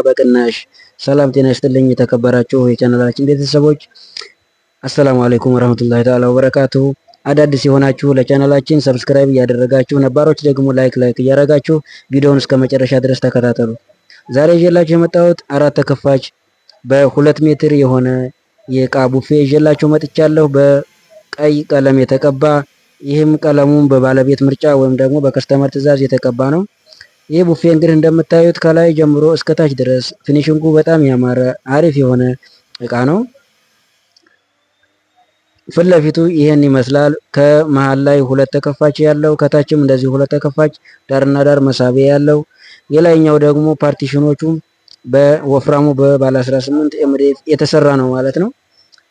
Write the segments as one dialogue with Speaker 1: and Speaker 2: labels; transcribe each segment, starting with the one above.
Speaker 1: በቅናሽ። ሰላም ጤና ይስጥልኝ የተከበራችሁ የቻናላችን ቤተሰቦች፣ السلام عليكم ورحمة الله تعالى وبركاته። አዳዲስ የሆናችሁ ለቻናላችን subscribe እያደረጋችሁ፣ ነባሮች ደግሞ like like እያደረጋችሁ ቪዲዮውን እስከ መጨረሻ ድረስ ተከታተሉ። ዛሬ ይዤላችሁ የመጣሁት አራት ተከፋች በ2 ሜትር የሆነ የእቃ ቡፌ ይዤላችሁ መጥቻለሁ። በቀይ ቀለም የተቀባ፣ ይህም ቀለሙን በባለቤት ምርጫ ወይም ደግሞ በ customer ትዕዛዝ የተቀባ ነው። ይህ ቡፌ እንግዲህ እንደምታዩት ከላይ ጀምሮ እስከ ታች ድረስ finishing ኡ በጣም ያማረ አሪፍ የሆነ እቃ ነው። ፊት ለፊቱ ይህን ይመስላል። ከመሃል ላይ ሁለት ተከፋች ያለው፣ ከታችም እንደዚህ ሁለት ተከፋች፣ ዳርና ዳር መሳቢያ ያለው፣ የላይኛው ደግሞ partition ኦቹ በወፍራሙ በባለ 18 MDF የተሰራ ነው ማለት ነው።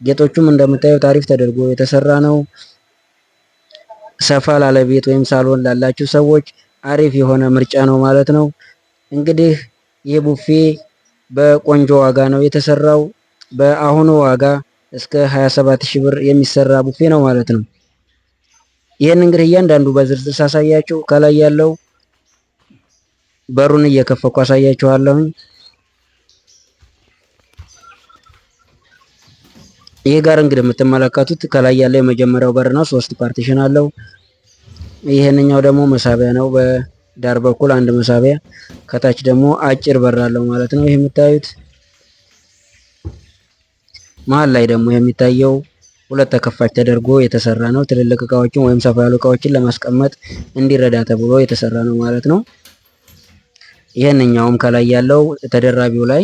Speaker 1: ጌጦቹም እንደምታዩት አሪፍ ተደርጎ የተሰራ ነው። ሰፋ ላለ ቤት ወይም ሳሎን ላላችሁ ሰዎች አሪፍ የሆነ ምርጫ ነው ማለት ነው። እንግዲህ ይህ ቡፌ በቆንጆ ዋጋ ነው የተሰራው። በአሁኑ ዋጋ እስከ 27 ሺህ ብር የሚሰራ ቡፌ ነው ማለት ነው። ይህን እንግዲህ እያንዳንዱ በዝርዝር ሳሳያችሁ ከላይ ያለው በሩን እየከፈኩ አሳያችኋለሁኝ። ይህ ጋር እንግዲህ የምትመለከቱት ከላይ ያለው የመጀመሪያው በር ነው። ሶስት partition አለው። ይህንኛው ደግሞ መሳቢያ ነው። በዳር በኩል አንድ መሳቢያ፣ ከታች ደግሞ አጭር በር አለው ማለት ነው። ይህ የምታዩት መሀል ላይ ደግሞ የሚታየው ሁለት ተከፋች ተደርጎ የተሰራ ነው። ትልልቅ እቃዎችን ወይም ሰፋ ያሉ እቃዎችን ለማስቀመጥ እንዲረዳ ተብሎ የተሰራ ነው ማለት ነው። ይህንኛውም ከላይ ያለው ተደራቢው ላይ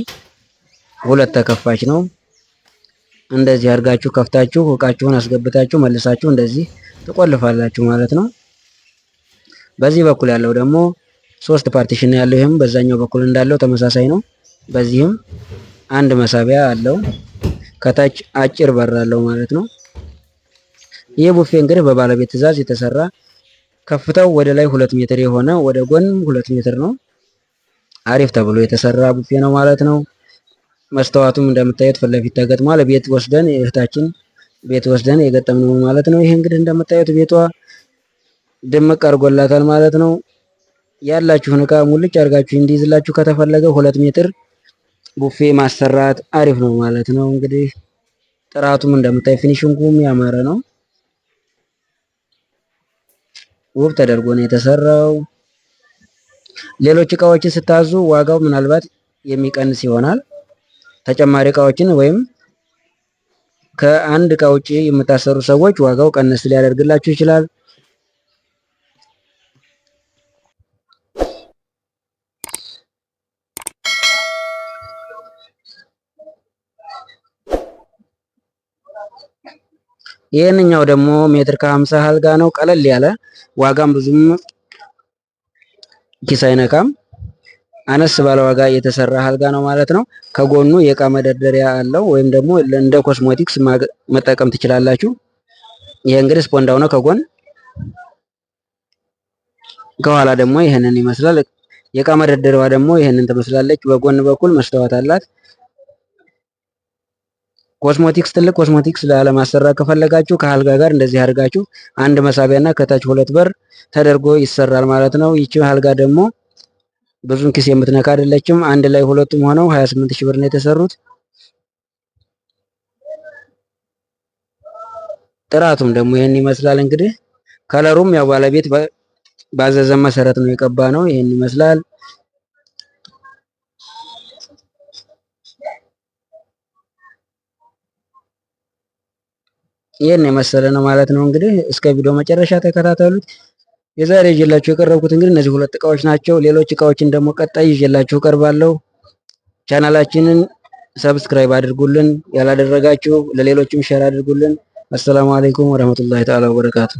Speaker 1: ሁለት ተከፋች ነው። እንደዚህ አድርጋችሁ ከፍታችሁ እቃችሁን አስገብታችሁ መልሳችሁ እንደዚህ ትቆልፋላችሁ ማለት ነው። በዚህ በኩል ያለው ደግሞ ሶስት partition ያለው፣ ይህም በዛኛው በኩል እንዳለው ተመሳሳይ ነው። በዚህም አንድ መሳቢያ አለው። ከታች አጭር በር አለው ማለት ነው። ይህ ቡፌ እንግዲህ በባለቤት ትዕዛዝ የተሰራ፣ ከፍታው ወደ ላይ 2 ሜትር የሆነ፣ ወደ ጎን 2 ሜትር ነው። አሪፍ ተብሎ የተሰራ ቡፌ ነው ማለት ነው። መስተዋቱም እንደምታዩት ፊት ለፊት ተገጥሟል። ቤት ወስደን፣ እህታችን ቤት ወስደን የገጠምነው ማለት ነው። ይህ እንግዲህ እንደምታዩት ቤቷ ድምቅ አድርጎላታል ማለት ነው። ያላችሁን እቃ ሙልጭ አድርጋችሁ እንዲይዝላችሁ ከተፈለገ 2 ሜትር ቡፌ ማሰራት አሪፍ ነው ማለት ነው። እንግዲህ ጥራቱም እንደምታይ finishing ኡም ያማረ ነው። ውብ ተደርጎ ነው የተሰራው። ሌሎች እቃዎችን ስታዙ ዋጋው ምናልባት የሚቀንስ ይሆናል። ተጨማሪ እቃዎችን ወይም ከአንድ እቃ ውጪ የምታሰሩ ሰዎች ዋጋው ቀንስ ሊያደርግላችሁ ይችላል። ይህንኛው ደግሞ ሜትር ከ50 አልጋ ነው። ቀለል ያለ፣ ዋጋም ብዙም ኪስ አይነካም። አነስ ባለ ዋጋ የተሰራ አልጋ ነው ማለት ነው። ከጎኑ የእቃ መደርደሪያ አለው ወይም ደግሞ እንደ ኮስሞቲክስ መጠቀም ትችላላችሁ። ይሄ እንግዲህ ስፖንዳው ነው ከጎን፣ ከኋላ ደግሞ ይህንን ይመስላል። የእቃ መደርደሪያዋ ደግሞ ይህንን ትመስላለች። በጎን በኩል መስታወት አላት። ኮስሞቲክስ፣ ትልቅ ኮስሞቲክስ ላለማሰራት ከፈለጋችሁ ከአልጋ ጋር እንደዚህ አድርጋችሁ አንድ መሳቢያና ከታች ሁለት በር ተደርጎ ይሰራል ማለት ነው። ይቺ አልጋ ደግሞ ብዙን ኪስ የምትነካ አይደለችም። አንድ ላይ ሁለቱም ሆነው 28 ሺህ ብር ነው የተሰሩት። ጥራቱም ደግሞ ይህን ይመስላል። እንግዲህ color ኡም ያው ባለቤት ባዘዘ መሰረት ነው የቀባ ነው። ይህን ይመስላል። ይህን የመሰለ ነው ማለት ነው። እንግዲህ እስከ ቪዲዮ መጨረሻ ተከታተሉት። የዛሬ ይዤላችሁ የቀረብኩት እንግዲህ እነዚህ ሁለት እቃዎች ናቸው። ሌሎች እቃዎችን ደግሞ ቀጣይ ይዤላችሁ እቀርባለሁ። ቻናላችንን subscribe አድርጉልን ያላደረጋችሁ፣ ለሌሎችም share አድርጉልን። السلام عليكم ورحمة الله تعالى وبركاته።